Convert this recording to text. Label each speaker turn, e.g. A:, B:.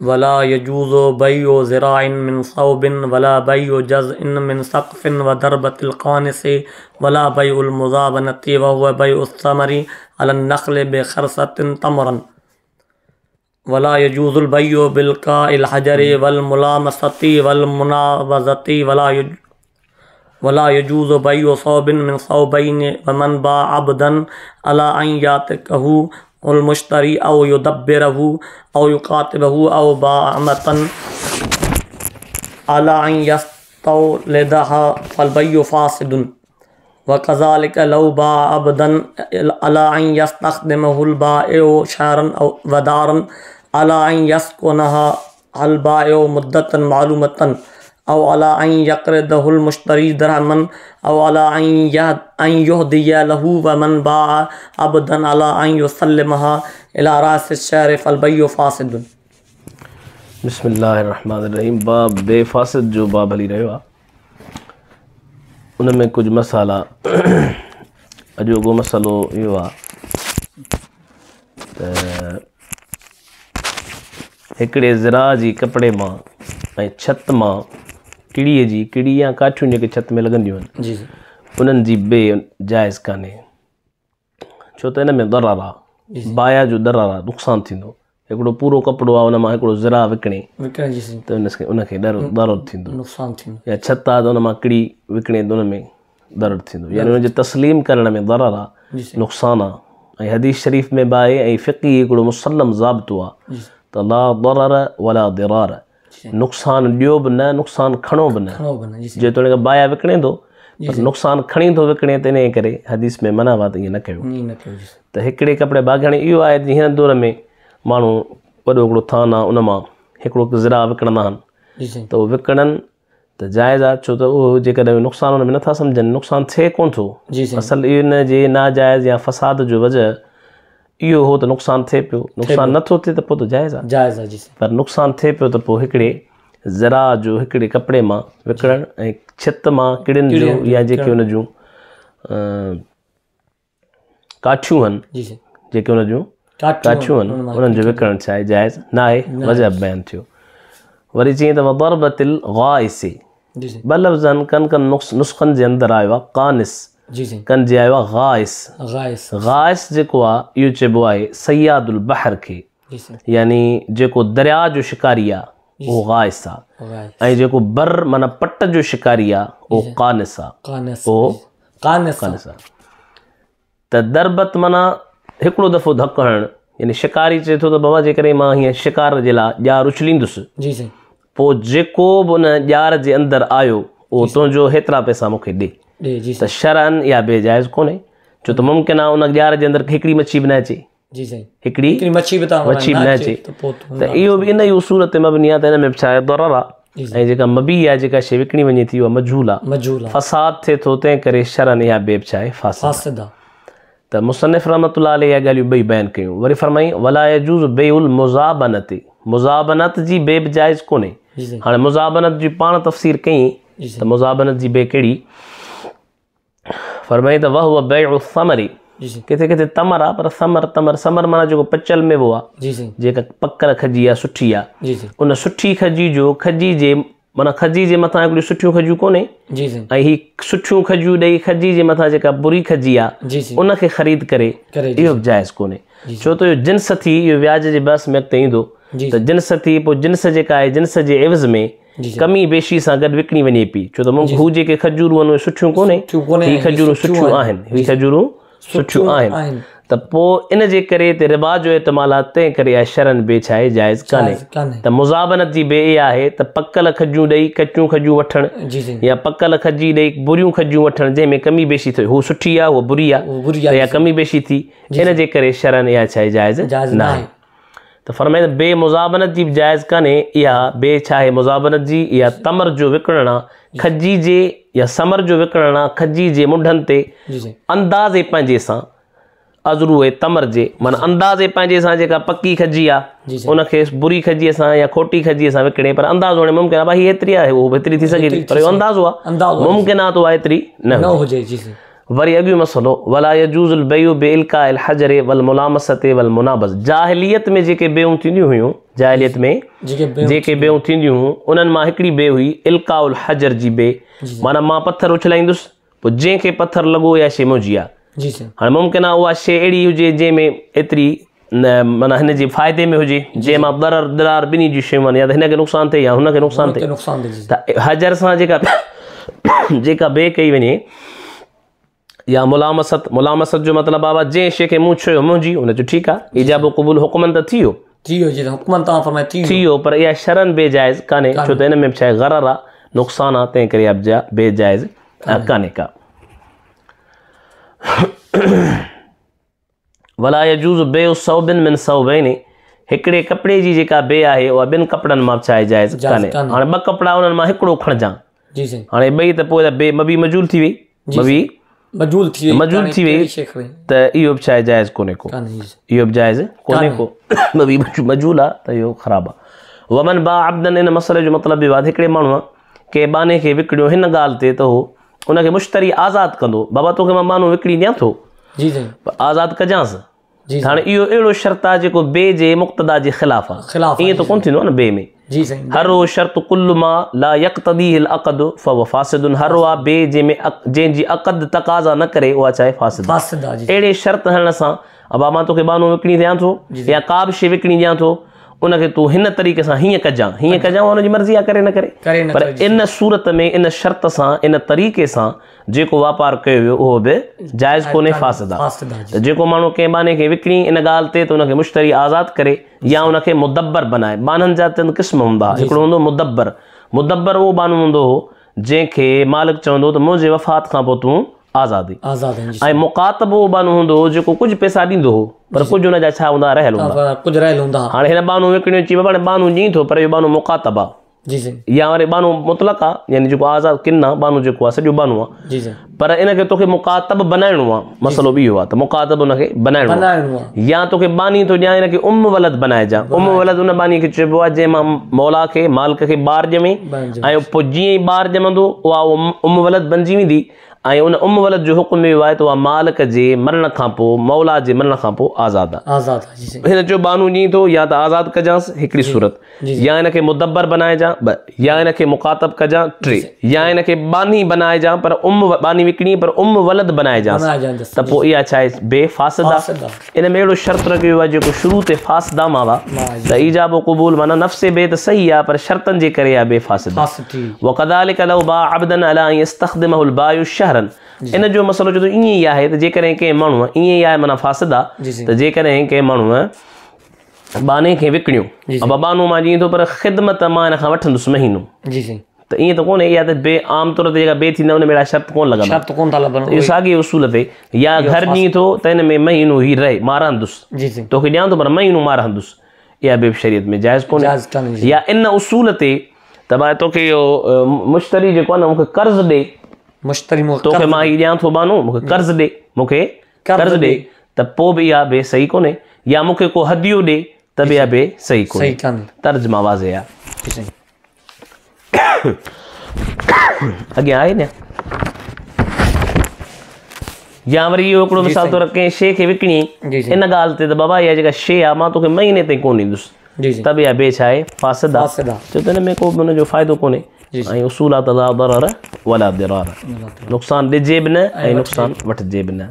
A: ولا يجوز بيع ذراع من ثوب ولا بيع جزء من سقف وضربة القانص ولا بيع المزابنة وهو بيع الثمر على النخل بخرصة تمرا. ولا يجوز البيع بالقاء الحجر والملامسة والمنابذة. ولا يجوز بيع ثوب من ثوبين. ومن باع عبدا على أن يعتقه المشتري أو يدبره أو يكاتبه أو باع أمة على أن يستولدها فالبيع فاسد. وكذلك لو باع عبدا على أن يستخدمه البائع شهرا أو ودارا على أن يسكنها البائع مدة معلومة أو على أن يقرضه المشتري درهما أو على أن يهدي له. ومن باع عبدا على أن يسلمها إلى رأس الشهر فالبيع فاسد.
B: بسم الله الرحمن الرحيم. باب بيع فاسد جو باب هلي رهيو آهي، ان ۾ ڪجهه مسئلا. اڄوڪو مسئلو اهو آهي ته هڪڙي ذراع جي ڪپڙي مان ۽ ڇت مان ڪڙيءَ جي ڪڙي يا ڪاٺيون جيڪي ڇت ۾ لڳنديون آهن، انهن جي بيع جائز ڪانهي، ڇو ته ان ۾ ضرر آهي، بايع جو ضرر آهي، نقصان ٿيندو. هڪڙو پورو ڪپڙو آهي، ان مان هڪڙو ذراع وڪڻي ته ان کي ضرر ٿيندو،
A: نقصان ٿيندو.
B: يا ڇت آهي ته ان مان ڪڙي وڪڻي ته ان ۾ ضرر ٿيندو، يعني ان جي تسليم ڪرڻ ۾ ضرر آهي، نقصان آهي. ۽ حديث شريف ۾ به آهي ۽ فقهي هڪڙو مسلم ضابطو آهي ته لا ضرر ولا ضرار، نقصان ڏيو به نه، نقصان کڻو به نه. جيتوڻيڪ بايع وڪڻي ٿو پر نقصان کڻي ٿو وڪڻي، ته انهيء ڪري حديث ۾ منع آهي ته ائين نه ڪيو. ته هڪڙي ڪپڙي باقي هاڻي اهو آهي ته هن دور ۾ ماڻهو وڏو هڪڙو ٿان آهي، ان مان هڪڙو ذراع وڪڻندا آهن، ته اهو وڪڻن ته جائز آهي، ڇو ته اهو جيڪڏهن نقصان ان ۾ نٿا سمجهن، نقصان ٿئي ڪونه ٿو. اصل ان جي ناجائز يا فساد جو وجه اهو هو ته نقصان ٿئي پيو، نقصان نٿو ٿئي ته پوء ته جائز آهي،
A: جائز آهي.
B: پر نقصان ٿئي پيو ته پوء هڪڙي ذراع جو هڪڙي ڪپڙي مان وڪڻڻ ۽ ڇت مان ڪڙين جو يا جيڪي ان جون ڪاٺيون آهن، جيڪي ان جون ڪاٺيون آهن، انهن جو وڪڻڻ ڇا آهي؟ جائز نه آهي. وجه بيان ٿيو. وري چيائين ته وضربة الغائص، ٻه لفظ آهن، ڪن ڪن نسخن جي اندر آيو آهي قانص، ڪن جي آيو آهي غائص. غائص جيڪو آهي اهو چئبو آهي صياد البحر کي، يعني جيڪو درياء جو شڪاري آهي اهو غائص آهي، ۽ جيڪو بر معنيٰ پٽ جو شڪاري آهي اهو قانص آهي، اهو
A: قانص
B: آهي. ته ضربت معنيٰ هڪڙو دفعو ڌڪ هڻڻ، يعني شڪاري چئي ٿو ته بابا جيڪڏهن مان هيئن شڪار جي لاء ڄار اڇليندس، پوء جيڪو به ان ڄار جي اندر آيو اهو تنهنجو، هيترا پئسا مون کي ڏي، ته شرعاً اها بيع جائز ڪونهي، ڇو ته ممڪن آهي ان ڄار جي اندر هڪڙي مڇي به نه اچي، هڪڙي
A: مڇي به
B: نه اچي، ته اهو به ان ئي اصول تي مبني آهي ته ان ۾ به ڇا آهي؟ ضرر آهي. ۽ جيڪا مبيع آهي، جيڪا شيء وڪڻي وڃي ٿي، اها مجهول آهي، فساد ٿئي ٿو، تنهن ڪري شرعاً اها بيع به ڇا آهي؟ فاسد آهي. ته مصنف رحمة الله عليه اها ڳالهيون ٻئي بيان ڪيون. وري فرمائين ولا يجوز بيع المزابنة، مزابنت جي بيع به جائز ڪونهي. هاڻي مزابنت جي پاڻ تفسير ڪئين ته مزابنت جي بيع ڪهڙي؟ فرمائين ته وهو بيع الثمر، ڪٿي ڪٿي تمر آ پر ثمر تمر، ثمر معنيٰ جيڪو پچل ميوو آ، جيڪا پڪل کجي آ، سٺي آ، ان سٺي کجي جو کجي جي معنيٰ کجي جي مٿان هڪڙيون سٺيون کجيون ڪونهي، ۽ هي سٺيون کجيون ڏئي کجي جي مٿان جيڪا بري کجي آ ان کي خريد ڪري، اهو به جائز ڪونهي، ڇو ته اهو جنس ٿي، اهو وياج جي بحث ۾ اڳتي ايندو ته جنس ٿي، پوء جنس جيڪا آهي جنس جي عيوض ۾ ڪمي بيشي سان گڏ وڪڻي وڃي پئي، ڇو ته هو جيڪي کجورون آهن اهي سٺيون ڪونهي، هي کجورون سٺيون آهن، هي کجورون سٺيون آهن، ته پوء ان جي ڪري هتي ربا جو احتمال آهي، تنهن ڪري اها شرعاً بيع ڇا آهي؟ جائز ڪانهي. ته مزابنت جي بيع اها آهي ته پڪل کجيون ڏئي ڪچيون کجيون وٺڻ، يا پڪل کجي ڏئي بريون کجيون وٺڻ، جنهن ۾ ڪمي بيشي ٿئي، هو سٺي آهي هو بري آهي، ته اها ڪمي بيشي ٿي، ان جي ڪري شرعاً اها ڇا آهي؟ جائز ناهي. ته فرمائي ته بيع مزابنت جي به جائز ڪانهي، اها بيع ڇا آهي مزابنت جي؟ اها تمر جو وڪڻڻ آ کجي جي يا ثمر جو وڪڻڻ آ کجي جي منڍن تي اندازي پنهنجي سان ازروء تمر جي، معنيٰ اندازي پنهنجي سان جيڪا پڪي کجي آ ان کي بري کجيء سان يا کوٽي کجيء سان وڪڻي، پر اندازو هاڻي ممڪن آ ڀائي هي ايتري آهي اهو به ايتري ٿي سگهي ٿي، پر اهو اندازو آ، ممڪن آ ته اها ايتري نه هجي. وري اڳيون مسئلو ولا يجوز البيع بالقاء الحجر والملامسه والمنابذ. جاهليت ۾ جيڪي بيعون ٿينديون هيون، جاهليت ۾ جيڪي بيعون ٿينديون هيون انهن مان هڪڙي بيع هئي القاء الحجر جي بيع، معنيٰ مان پٿر اڇلائيندس پوءِ جنهن کي پٿر لڳو اها شيءِ منهنجي آهي. هاڻي ممڪن آهي اها شيءِ اهڙي هجي جنهن ۾ ايتري نه معنيٰ هن جي فائدي ۾ هجي، جنهن مان ضرر ضرار ٻنهي جون شيون آهن، يا ته هن کي نقصان ٿئي يا هن کي نقصان ٿئي. ته حجر سان جيڪا جيڪا بي ڪئي وڃي يا ملامست، ملامست جو مطلب آهي جنهن شيءِ کي مون ڇهيو منهنجي، هن چيو ٺيڪ آهي ايجاب قبول حڪمن ته ٿي ويو ٿي ويو، پر اها شرن بي جائز ڪانهي، ڇو ته هن ۾ به ڇا آهي غرر آهي، نقصان آهي، تنهن ڪري اها بي جائز ڪانهي ڪا. ولا يجوز بيع ثوب من ثوبين. هڪڙي ڪپڙي جي جيڪا بي آهي اها ٻن ڪپڙن مان ڇا آهي جائز ڪانهي. هاڻي ٻه ڪپڙا انهن مان هڪڙو کڻجان، هاڻي ٻئي ته پوءِ بي مبي مجول ٿي وئي، مبي مجول ٿي وئي ته اهو به ڇا آهي جائز ڪونهي ڪو، اهو به جائز ڪونهي ڪو، مبي مجول آهي ته اهو خراب آهي. ومن با عبدن، ان مسئلي جو مطلب اهو آهي هڪڙي ماڻهوءَ ڪنهن ٻانهي کي وڪڻيو هن ڳالهه تي ته هو ان کي مشتري آزاد ڪندو، بابا توکي مان ٻانهو وڪڻي ڏيان ٿو، آزاد ڪجانس. هاڻي اهو اهڙو شرط آهي جيڪو بي جي مقتدا جي خلاف آهي، ائين ته ڪونه ٿيندو آهي نه بي ۾. هر اهو شرط ڪل ما لا يقتضيه العقد فهو فاسد، هر اها بي جنهن ۾ جنهن جي عقد تقاضا نه ڪري اها ڇا آهي فاسد. اهڙي شرط هڻڻ سان ابا مان توکي ٻانهو وڪڻي ڏيان ٿو يا ڪا به شيءِ وڪڻي ڏيان ٿو، ان کي تون هن طريقي سان هيئن ڪجان هيئن ڪجان، اها هن جي مرضي آهي ڪري نه ڪري، پر ان صورت ۾ ان شرط سان ان طريقي سان جيڪو واپار ڪيو ويو اهو به جائز ڪونهي، فاسد آهي. ته جيڪو ماڻهو ڪنهن ٻانهي کي وڪڻي ان ڳالهه تي ته ان کي مشتري آزاد ڪري يا ان کي مدبر بنائي. ٻانهن جا چند قسم هوندا، هڪڙو هوندو مدبر. مدبر اهو ٻانهو هوندو هو جنهن کي مالڪ چوندو ته منهنجي وفات کان پوءِ تون آزاد. ۽ مڪاتب اهو ٻانهو هوندو هو جيڪو ڪجهه پئسا ڏيندو هو پر ڪجهه هن جا ڇا هوندا رهيل هوندا. هاڻي هن ٻانهو وڪڻيو چئي بابا هاڻي ٻانهو ڏئي ٿو پر اهو ٻانهو مڪاتب آهي يا وري ٻانهو مطلق آهي، يعني جيڪو آزاد ڪن آهي ٻانهو جيڪو آهي سڄو ٻانهو آهي، پر ان کي توکي مڪاتب بنائڻو آهي. مسئلو به اهو آهي ته مڪاتب ان کي بنائڻو آهي يا توکي ٻانهي ٿو ڏيان هن کي ام ولد بنائجان. ام ولد ان ٻانهي کي چئبو آهي جنهن مان مولا کي مالڪ کي ٻار ڄمي ۽ پوءِ جيئن ئي ٻار ڄمندو اها ام ولد بڻجي ويندي ۽ ان ام ولد جو حڪم اهو آهي ته اها مالڪ جي مرڻ کان پوءِ مولا جي مرڻ کان پوءِ آزاد آهي. هن چيو ٻانهو ڏئي ٿو يا ته آزاد ڪجانس هڪڙي صورت، يا هن کي مدبر بنائجان ٻه، يا هن کي مڪاتب ڪجان ٽي، يا هن کي ٻانهي بنائجان پر ام ٻانهي وڪڻي پر ام ولد بنائجانس ته پوءِ اها ڇا آهي بي فاسد آهي. ان ۾ اهڙو شرط رکيو ويو آهي جيڪو شروع تي فاسده مان آهي ته ايجاب قبول معنيٰ نفس بي ته صحيح آهي پر شرطن جي ڪري اها بي فاسد آهي. وڪذالڪ لو باع عبدا على ان يستخدمه البائع شهرا. ان جو مسئلو چئي ٿو ائين ئي آهي ته جيڪڏهن ڪنهن ماڻهوءَ ائين ئي آهي معنيٰ فاسد آهي ته جيڪڏهن ڪنهن ماڻهوءَ ٻانهي کي وڪڻيو، ابا ٻانهو مان ڏيئي ٿو پر خدمت مان هن کان وٺندس مهينو، ته ائين ته ڪونهي. اها ته بي عام طور تي جيڪا بي ٿيندا ان ۾ اهڙا شرط ڪونه لڳندا، اهو ساڳئي اصول تي. يا گهر ڏيئي ٿو ته هن ۾ مهينو هي رهي مان رهندس، توکي ڏيان ٿو پر مهينو مان رهندس، اها به شريعت ۾ جائز ڪونهي. يا ان اصول تي ته ڀائي توکي اهو مشتري جيڪو آهي نه مون کي قرض ڏي،
A: مشتري
B: توکي مان هيءُ ڏيان ٿو ٻانهو مون کي قرض ڏي، مون کي قرض ڏي ته پوءِ به اها بي صحيح ڪونهي. يا مون کي ڪو هديو ڏي ته به اها بي صحيح ڪونهي. ترجما واضح آهي. اڳيان آهي نه. يا وري اهو هڪڙو مثال طور ڪنهن شيءِ کي وڪڻي ان ڳالهه تي ته بابا اها جيڪا شيءِ آهي مان توکي مهيني تائين ڪونه ڏيندس، ته به اها بي ڇا آهي فاسد آهي، ڇو ته هن ۾ ڪو به هن جو فائدو ڪونهي. ۽ اصول آهي ته لا ضرر ولا ضرار، نقصان ڏجي به نه ۽ نقصان وٺجي به نه.